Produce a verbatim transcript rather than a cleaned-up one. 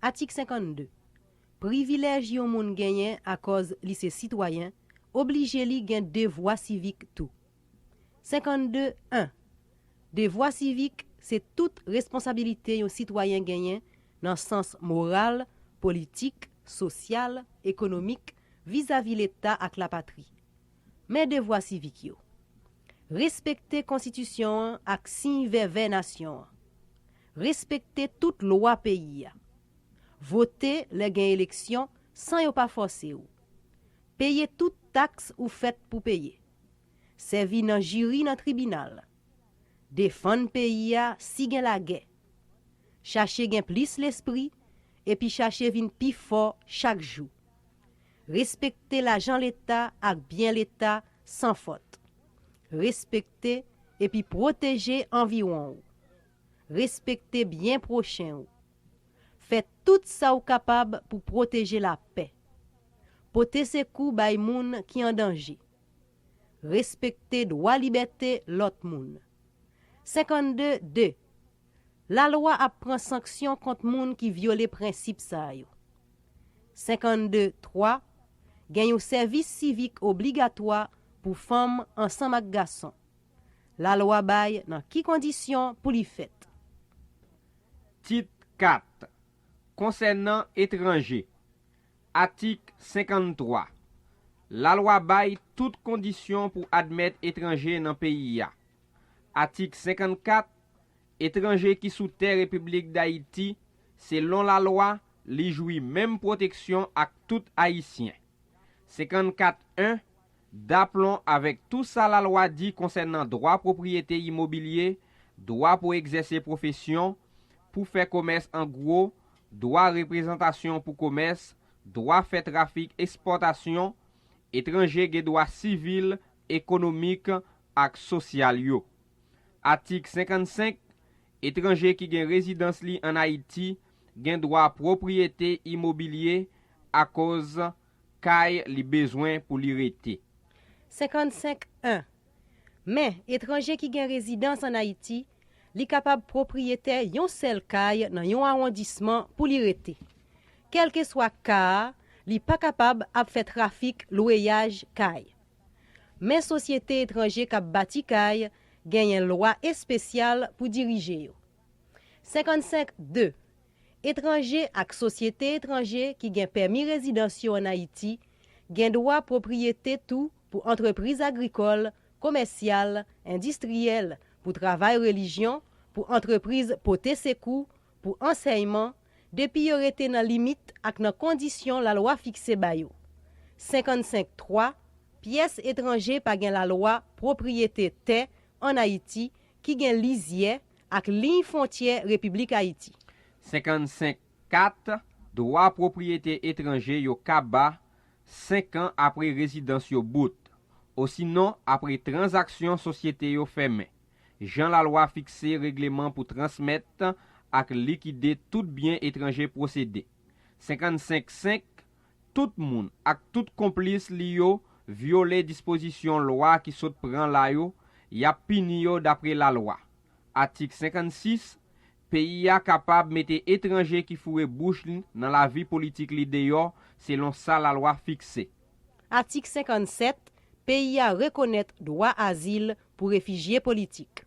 Atik senkannde. Privilèj yon moun genyen akòz li se sitwayen oblije li gen devwa sivik tou. Senkannde en. Devwa sivik se tout responsabilite yon sitwayen genyen nan sans moral, politik, sosyal, ekonomik, vizavi Leta ak lapatri. Men devwa sivik yo. Respekte konstitisyon an ak siy vèvè nasyon an. Respekte tout lwa peyi a. Vote lè gen eleksyon san yo pa fòse w. Peye tout taks ou fèt pou peye. Sèvi nan jiri nan tribinal. Defann peyi a si gen lagè. Chache gen plis lespri, epi chache vin pi fò chak jou. Respekte lajan Leta ak byen Leta san fòt. Respekte epi pwoteje anviwon w. Respekte byen pwochen w. Fè tout sa w kapab pou pwoteje lapè. Pote sekou bay moun ki an danje. Respekte dwa libète lòt moun. Senkannde de. Lalwa ap pran sanksyon kont moun ki vyole prensip sa yo. Senkannde twa. Gen yon sèvis sivik obligatwa pou fanm ansanm ak gason. Lalwa bay nan ki kondisyon pou li fèt. Tit kat. Konsènan etranje. Atik senkanntwa. Lalwa bay tout kondisyon pou admèt etranje nan peyi a. Atik senkannkat. Etranje ki sou tè Repiblik Dayiti, selon lalwa, li jwi menm pwoteksyon ak tout Ayisyen. Senkannkat en. Daplon avèk tou sa lalwa di konsènan dwa pwopriyete imobilye, dwa pou egzèse pwofesyon, pou fè komès an gwo, dwa reprezantasyon pou komès, dwa fè trafik, ekspòtasyon, etranje gen dwa sivil, ekonomik ak sosyal yo. Atik senkannsenk. Etranje ki gen rezidans li ann Ayiti gen dwa pwopriyete imobilye akoz kay li bezwen pou li rete. Senkannsenk en. Men, etranje ki gen rezidans ann Ayiti, li kapab pwopriyetè yon sèl kay nan yon awondisman pou li rete. Kèlkeswa ka a, li pa kapab ap fè trafik lweyaj kay. Men sosyete etranje k ap bati kay genyen lwa espesyal pou dirije yo. Senkannsenk de. Etranje ak sosyete etranje ki gen pèmi rezidans yo ann Ayiti gen dwa pwopriyete tou pou antrepriz agrikòl, komèsyal, endistriyèl, pou travay relijyon, pou antrepriz pote sekou, pou ansèyman, depi yo rete nan limit ak nan kondisyon lalwa fikse ba yo. Senkannsenk twa. Pyès etranje pa gen lalwa pwopriyete tè ann Ayiti ki gen lizyè ak liy fwontyè Repiblik Ayiti. Senkannsenk kat. Dwa pwopriyete etranje yo kaba senk an apre rezidans yo bout, osinon apre tranzaksyon sosyete yo fèmen, jan lalwa fikse regleman pou transmèt ak likide tout byen etranje posede. Senkannsenk senk. Tout moun ak tout konplis li yo vyole dispozisyon lwa ki sot pran la yo, y ap pini yo dapre lalwa. Atik senkannsis. Peyi a kapab mete etranje ki foure bouch li nan lavi politik li deyò, selon sa lalwa fikse. Atik senkannsèt. Peyi a rekonèt dwa azil pou refijye politik.